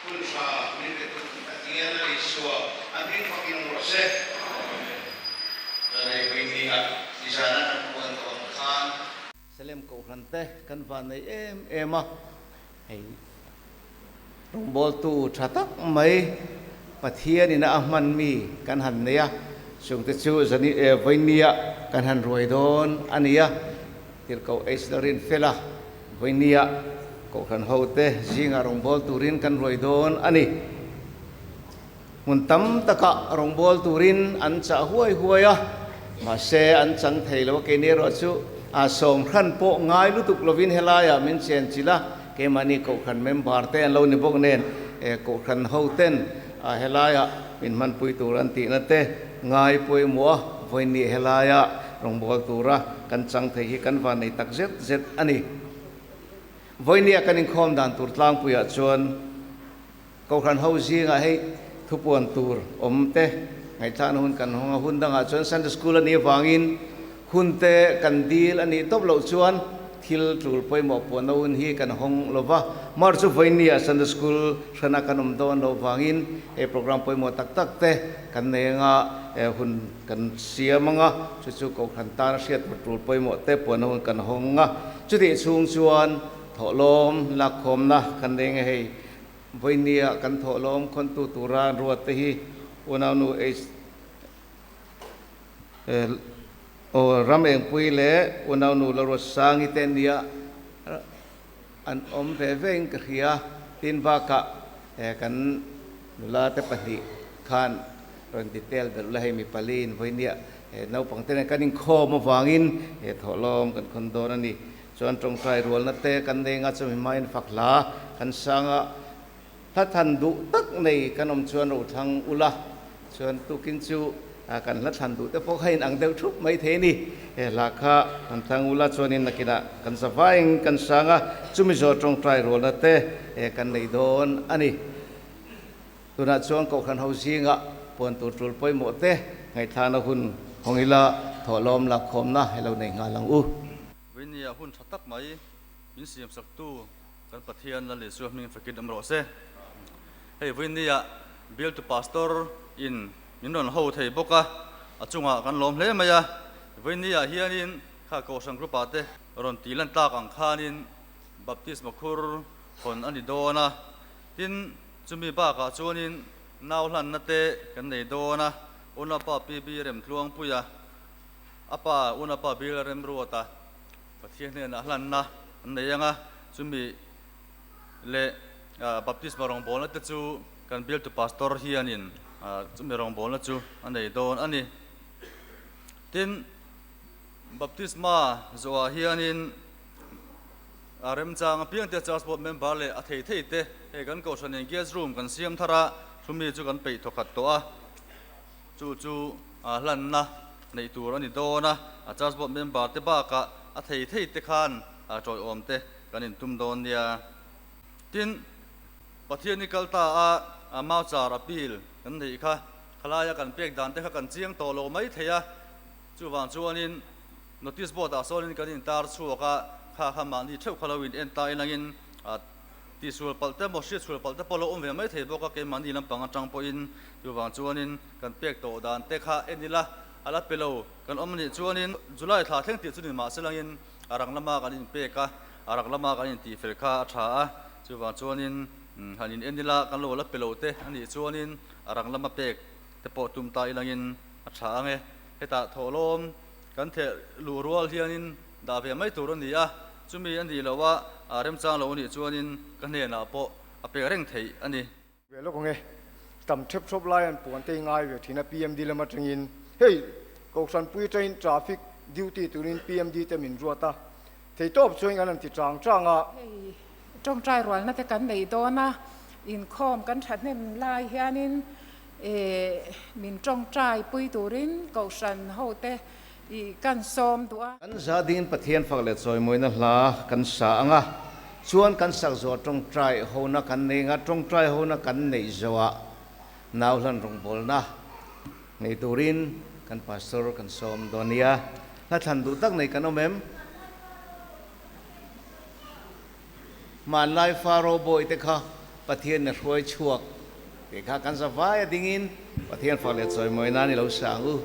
Hun tha min pe tu Pathian a Isua a hming fakin awm rawh se. Chuan hei Vawinia nizana kan puan tawh ang khan. Salem Kohhran te kan van nei em em a, hei rawngbawltu tha tak mai Pathianin a hman mi kan han nei a, chungte chu zani Vawinia kan han ruai dawn a ni a, Tirhkoh H Lalrinfela. Vawinia Kohhran hote zingah rawngbâwl turin kan ruai dawn a ni. Hmun tam takah rawngbâwl turin an chah huai huai a, mahse an chang thei lo a, keini erawh chu a sawm hran pawh ngai lutuk lovin helaiah min chen chilh a, keimahni Kohhran member te an lo ni bawk nen Kohhran hoten helaiah min hmanpui tur an tihna te ngai pawimawh a, vawiin helaiah rawngbâwl tura kan chang thei hi kan van nei tak zet zet a ni. Vawinia kan inkhawm dan tur tlangpuiah chuan Kohhran ho zingah hei thupuan tur awm te ngaihthlakna hun kan hawng a, hun dangah chuan Sunday School a nih avangin hun te kan dil a nih tawp loh chuan thil tul pawimawh puanna hun hi kan hawng lo va, March chu vawinia Sunday School hrana kan awm dawn loh vangin hei program pawimawh tak tak te kan nei anga hun kan siam anga chu chu Kohhran tana hriat tur tul pawimawh te puanna hun kan hawng a, chutih chhung chuan thawhlawm lakkhawmna kan nei nge hei vawinia kan thawhlawm khawntu tura ruat te hi unaunu H. Aw ram engpui leh unaunu la ruat sangi te nia an awm ve ve in ka hria. Tin bakah kan nula te pahnih khan rawn detail belh la hei mi pali in vawinia naupang te nen kan inkhawm avangin he thawhlawm kan khawn dawn a ni. Chuan tawngtai rualna te kan nei nga chumi hmain fak hla kan sang a. Hla than duh tak nei kan awm chuan ro thlang ula chuan tukin chu kan hla thlan duh te pawh kha inang deuh thup mai thei a ni. He hla kha han thlang ula chuanin nakinah kan za vaing kan sang a, chumi zawh tawngtai rualna te kan nei dawn a ni. Tunah chuan Kohhran ho zingah puan tur tul pawimawh te ngaihthlakna hun hawng ila thawhlawm lakkhawmna helo nei nghal ang u. Veinia hun tha tak mai min siamsaktu Kan Pathian Lal Isua hming fakin awm rawh se. Hei vawinia bialtu pastor in min rawn ho thei bawk a, a chungah kan lawm hle mai a. Vawinia hianin kha Kohhran group ah te rawn tih lan tlak ang khanin baptisma khur hawn a ni dawn a. Tin, chumi bakah chuanin nau hlanna te kan nei dawn a, Unapa PB Remtluangpuia, a pa Unapa Bill Remruata, Pathian hnenah hlanna an nei ang a, chumi leh baptisma rawngbawlna te chu kan bialtu pastor hianin chumi rawngbawlna chu a nei dawn a ni. Tin, baptisma zawhah hianin a remchang apiang te church board member leh a thei thei te hei kan kohhranin guest room kan siam thar a, chumi chu kan peih thawkhat tawh a. Chu chu hlanna neih tur a ni dawn a, a Church Board member te bakah a thei thei te khan tawiawm te kan intum dawn nia. Tin, Pathian i kal ta a, Mauchar appeal kan neih kha, khalaia kan pek dan te kha kan chiang tawh lo mai thei a, chuvang chuanin notice board ah sawnin kan intar chhuak a, kha kha mahni theuh kha lo in en ta inangin Tihsual palh te emaw hriatsual palh te pawh lo awm ve mai thei bawk a, keimahni lampang atang pawhin chuvang chuanin kan pek tawh dan te kha en ila, a la pe lo kan awm anih chuanin July thla thleng tih chu ni mahse langin a rang lama kan inpek a, a rang lama kan intihfel kha a tha a, chuvang chuanin han in en ila kan lo la pe lo te anih chuanin a rang lama pek te pawh tum ta ilangin a tha ang e. Hetah thawhlawm kan theh luh rual hianin dah ve mai tur a ni a, chumi a nih loh a remchang lo anih chuanin ka hnenah pawh a pek reng theih a ni. Ve lawk ang e, tam thep thawp lai an puan te i ngai ve thin a PMD lam atangin hei Kohhranpui atangin traffic duty turin PMD te min ruat a, theitawp chuan kan han ti chang chang a. Hei tawngtai rualna te kan nei dawn a, inkhawm kan thahnem lai hianin min tawngtai pui turin Kohhran hote I kan sawm duh a. Kan za dingin Pathian fak leh chawimawina hla kan sa ang a, chuan kan sak zawh tawngtai hona kan nei ang a, tawngtai hona kan neih zawhah nau hlan rawngbawlna nei turin kan pastor kan sawm dawn nia. Hla thlan duh tak nei kan awm em? Hmanlai Faro bawi te kha. Pathian a hruai chhuak tih kha kan za vai a dingin Pathian fak leh chawimawi nan i lo sa ang u.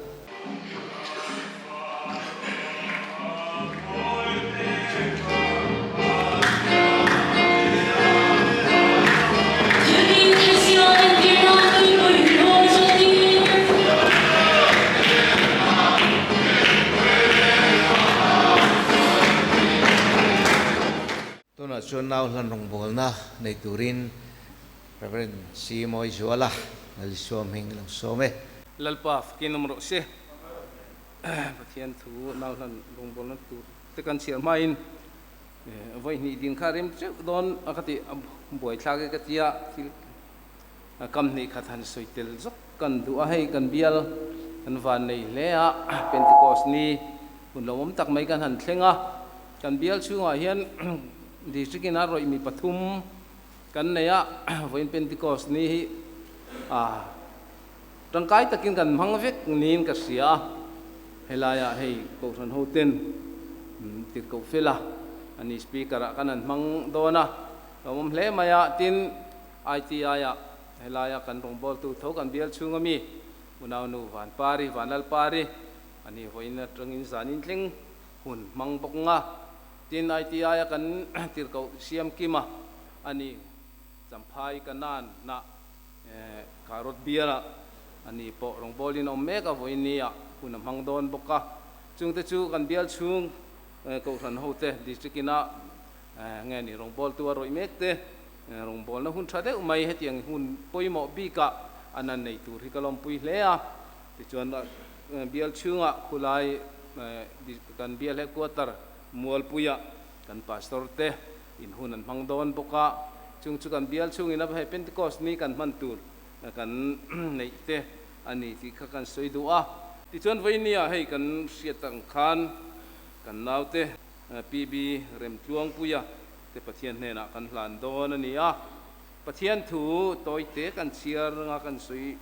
Tunah chuan nau hlan rawngbawlna nei turin Rev. C. Mawizuala Lalisua hming lo sawm e. Lalpa fakin awm rawh se. Pathian thu nau hlan rawngbawlna tur te kan chhiar hmain vawi hnih din kha rem teuh dawn a ka tih a buaithlak e ka tia thil kam hnih khat han sawi tel zawk kan duh a hei kan bial kan van nei hle a Pentecost ni hun lo awm tak mai kan han thleng a kan bial chhungah hian district in a rawih mi pathum kan nei a vawiin Pentecost ni hi a Tangkai takin kan hmang vek niin ka hria a, helaiah hei Kohhran hoten tirhkoh fel a, ani Speaker ah kan han hmang dawn a, lo awm hle mai a, tin ITI ah helaia kan rawngbawltu tho kan bial chhung ami Unaunu Vanpari, Vanlalpari, ani vawiin atangin zanin thleng hun hmang bawk nga, tin ITI a kan tirhkoh siam kim a, ani Champhai Kanan nah Karot biala a ni pawh rawngbawlin a awm mek a, vawiin ni ah hun a hmang dawn bawk a. Chungte chu kan bial chhung Kohhran hote District ina nge ni rawngbawltu a rawih mek te rawngbawlna hun tha deuh mai hetiang hun pawimawh bikah an han nei tur hi ka lawmpui hle a. Tichuan bial chhungah khulai kan bial headquarter Mualpuiah kan Pastor te In hun an hmang dawn bawk a, chung chu kan bial chhungin a hei Pentecost ni kan hman tur kan neih te a ni tih kha kan sawi duh a. Tichuan vawinia hei kan hriat ang khan kan naute PB Remtluangpuia te Pathian hnenah kan hlan dawn a ni a, Pathian thu tawite kan chhiar anga kan sawi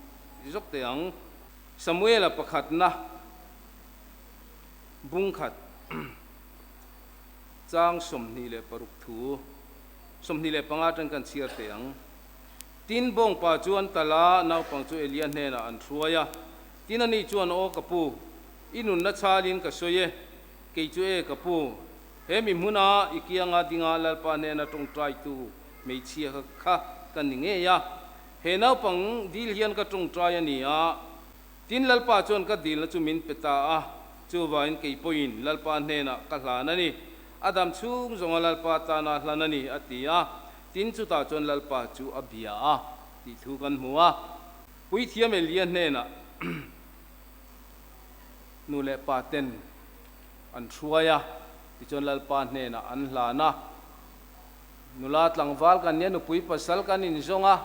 zawk teh ang. Samuela pakhatna bungkhat. Chang 26 thu 25 atang kan chhiar teh ang. Tin, bawngpa chu an tal a, naupang chu Elia hnenah an hruai a. Tin, ani chuan, Aw ka pu, i nunna chhalin ka sawi e, kei chu e ka pu, he mi hmuna i kianga dinga Lalpa hnena tawngtaitu hmeichhia kha ka ni ngei a. He naupang dil hian ka tawngtai a ni a. Tin, Lalpa chuan ka dilna chu min pe ta a, chuvangin kei pawhin Lalpa hnenah ka hlan a ni. A dam chhung zawnga Lalpa tana hlan a ni, a ti a. Tin, chutah chuan Lalpa chu a bia a, tih thu kan hmu a. Puithiam Elia hnenah nu leh pa ten an hruai a, tichuan Lalpa hnenah an hlan a. Nula tlangval kan nia, nupui pasal kan inzawng a,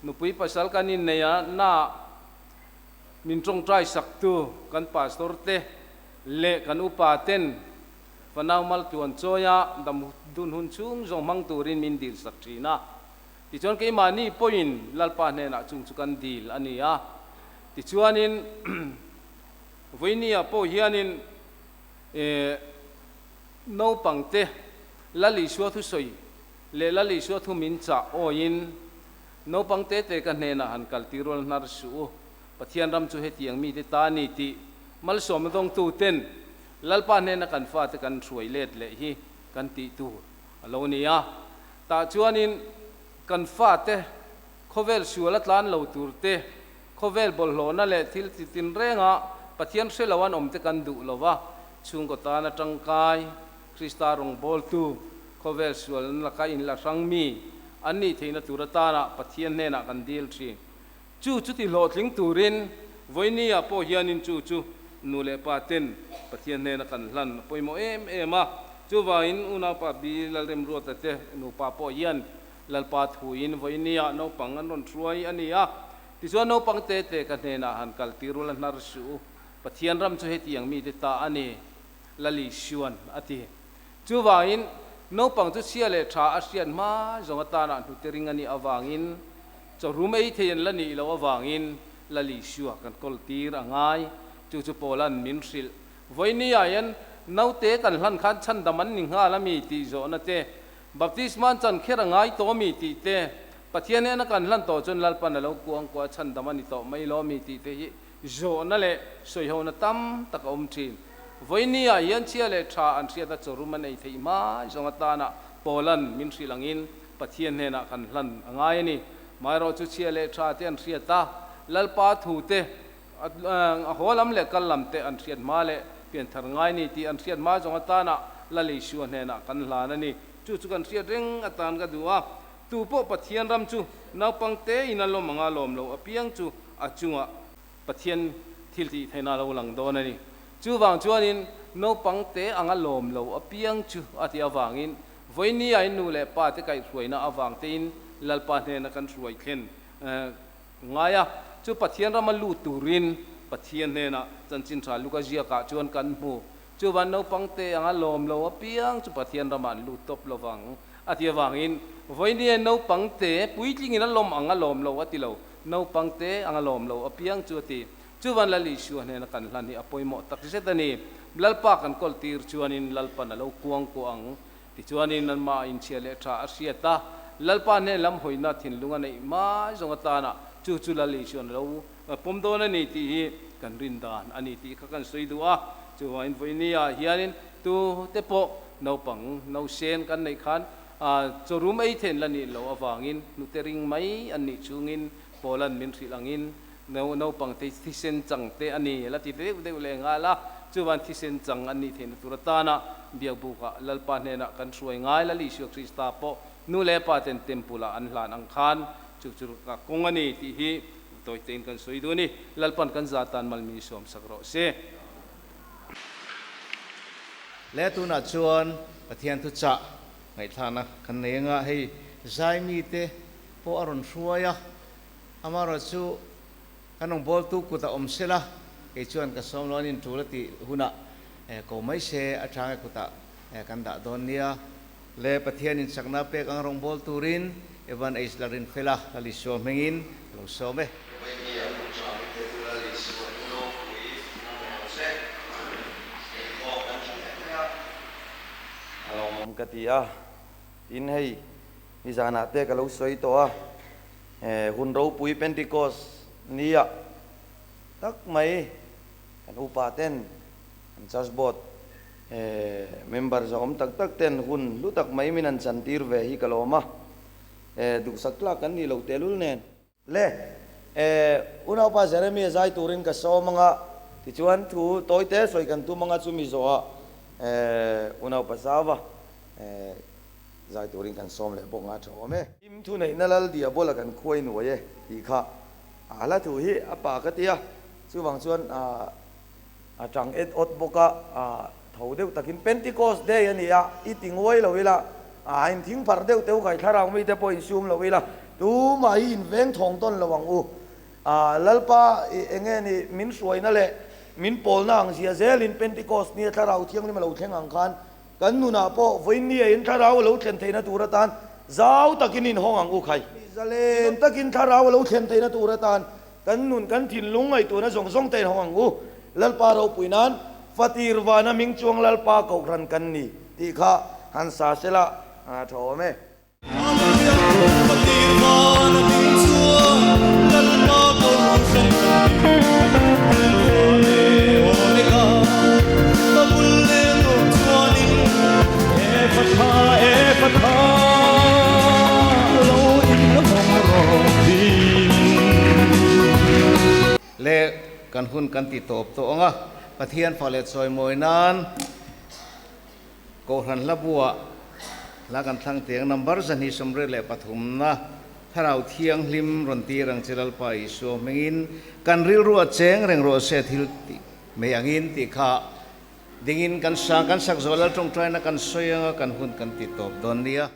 nupui pasal kan innei a, na Min tawngtai saktu kan pastor te leh kan upa ten fanau maltluan chawia dam dun hun chhung zawng hmang turin min dil sak thin a. Tichuan keimahni pawhin Lalpa hnenah chung chu kan dil a ni a. Tichuanin vawinia pawh hianin naupang te Lal Isua thusawi leh Lal Isua thu min chah awiin Naupang tete ka hnenah han kal ti rual hnar suh u, Pathian ram chu hetiang mite ta a ni tih malsawmna dawngtu ten Lalpa hnena kan fate kan hruai let leh hi kan tih tur a lo ni a. Tah chuanin kan fate khawvel sual a tlan lo tur te, khawvel bawlhhlawhna leh thil ti tinrenga Pathian hre lo an awm te kan duh lo va, chhungkaw tana tangkai Krista rawngbawltu, khawvel sualna laka inla hrang mi an nih theihna tur atana Pathian hnenah kan dil thin. Chu chu ti hlawhtling turin vawinia pawh hianin chu chu nu leh pa ten Pathian hnena kan hlan a pawimawh em em a. Chuvangin unaupa Bi Lalremruata te nupa pawh hian Lalpa thuin vawinia naupang an rawn hruai a ni a. Tichuan naupang te te ka hnenah han kal tir ula hnar suh u. Pathian ram chu hetiang mite ta a ni. Lali Xuan a ti. Chuvangin, naupang chu chhia leh tha a hriat hma zawng atana hnute ring a nih avangin, chawhrum ei thei an la nih loh avangin Lali Xua kan kawl tir a ngai. Chu chu Paula'n min hrilh. Vawinia hian naute kan hlan khan chhandam an ni nghal a mi tih zawhna te, baptisma an chan kher a ngai tawh a mi tih te, Pathian hnena kan hlan tawh chuan Lalpan a lo kuang kuah a chhandam a ni tawh mai lo mi tih te hi zawhna leh sawihona tam tak a awm thin. Vawiini ah hian chhia leh tha an hriatna chawrum an ei theih hmai zawng atana Paulan min hrilh angin Pathian hnenah kan hlan a ngai a ni. Maherawh chu chhia leh tha te an hriat a, Lalpa thu te a haw lam leh kal lam te an hriat hma leh pianthar ngai ni tih an hriat hma zawng atana Lal Isua hnenah kan hlan a ni. Chu chu kan hriat reng atan ka duh a, tu pawh Pathian ram chu naupang te in a lawm anga lawm lo apiang chu a chungah Pathian thil tih theihna a lo lang dawn a ni. Chuvang chuanin naupang te anga lawm lo apiang chu a tih avangin vawinia in nu leh pa te kaihhruaina avang tein Lalpa hnena kan hruai thlen ngai a, chu Pathian rama lut turin Pathian hnenah chanchin tha Luka ziakah chuan kan hmu. Chuvan naupang te anga lawm lo apiang chu Pathian ramah an lut tawp lo vang a ti avangin vawinia naupang te puitlingin a lawm ang a lawm lo a ti lo, naupang te anga lawm lo apiang chu a ti. Chuvan Lal Isua hnena kan hlan hi a pawimawh tak zet a ni. Lalpa kan kawl tir chuanin Lalpan a lo kuang kuah ang. Tichuanin anmah inchhia leh tha a hriat a, Lalpa hnen lam hawina thinlung a neih mai zawng atana chu chu Lal Isuan a lo pawm dawn a ni tih hi kan rin dan a ni tih kha kan sawi duh a. Chuvangin vawinia hianin tu te pawh naupang nausen kan neih khan chawrum ei then la nih loh avangin hnute ring mai an nih chungin Paulan min hrilh angin naupang te thisen chang te a ni la ti deuh deuh leh nghal a, chuvan thisen chang an nih theihna tur atana biakbukah Lalpa hnenah kan hruai ngai Lal Isua Krista pawh nu leh pa ten temple ah an hlan ang khan chu chu ka kawng a ni tih hi tawi tein kan sawi duh a ni. Lalpan kan za tan malmi sawm sak rawh se. Le tunah chuan Pathian thuchah ngaihthlakna kan nei anga hei zaimi te pawh a rawn hruai a, amaherawh chu kan rawngbawltu kut a awm sela, kei chuan ka sawm lo an intul a tih hunah ko mai se a tha nge kutah kan dah dawn nia. Le Pathian inchakna pek ang rawngbâwl turin Evan H. Larinfela Lal Isua hmingin ka lo sawm e. Vawinia hun tha min petu Lal Isua hming ropui awm rawh se. Inkhawm kan tha hle mai a. A lawmawm ka ti a, tin hei nizanah te ka lo sawi tawh a, hun ropui Pentecost nia tak mai kan upa ten kan church board member zahawm tak tak ten hun hlu tak mai min han chantir ve hi ka lawm a, duhsak tlak kan nih loh tehlul nen. Le, unaupa Jeremia zai turin ka sawm anga, tichuan thu tawite sawi kan tum anga chumi zawhah unaupa Zauva zai turin kan sawm leh bawk nga tha awm e. Im thu neihna lal diabola kan khuai nuai e tih kha a hla thu hi a pa ka ti a, chuvang chuan A tang et awt bawk a, a tho deuh takin Pentecost Day a ni a, i ti nguai lo ila, a in thing pharh deuh teuh kai thlarau mite pawh insum lo ila, tumah hi in veng thawng tawn lo ang u. A Lalpa i enge ni min hruaina leh min pawlna ang zia zelin Pentecost nia thlarau thianghlim a lo thleng ang khan kan nunah pawh vawinia in thlarau a lo thlen theihna tur atan zau takin in hawng ang u khai. Zalen takin thlarau a lo thlen theihna tur atan Kan nun kan thinlung ngaihtuahna zawng zawng te in hawng ang u. Lalpa ropui nan Fatir vana ming chuang Lalpa kohhran kan ni tih kha han sa sela a tha awm e. Fatir vana ming chuang Lalpa kohhran kan ni Alpha leh Omega ka bul leh tawp chuanin Ephatha Ephatha lo in hawng rawh tin. Le kan hun kan ti tawp tawh ang a, Pathian fa leh chawimawi nan Kohhran hla buah hla kan thlang teng number 223 na Thlarau Thianghlim rawn tir ang che Lalpa Isua hmingin kan rilru a cheng reng rawh se thil tih mai angin tih kha Dingin kan sa, kan sak zawh lal tawngtaina kan sawi anga kan hun kan ti tawp dawn nia.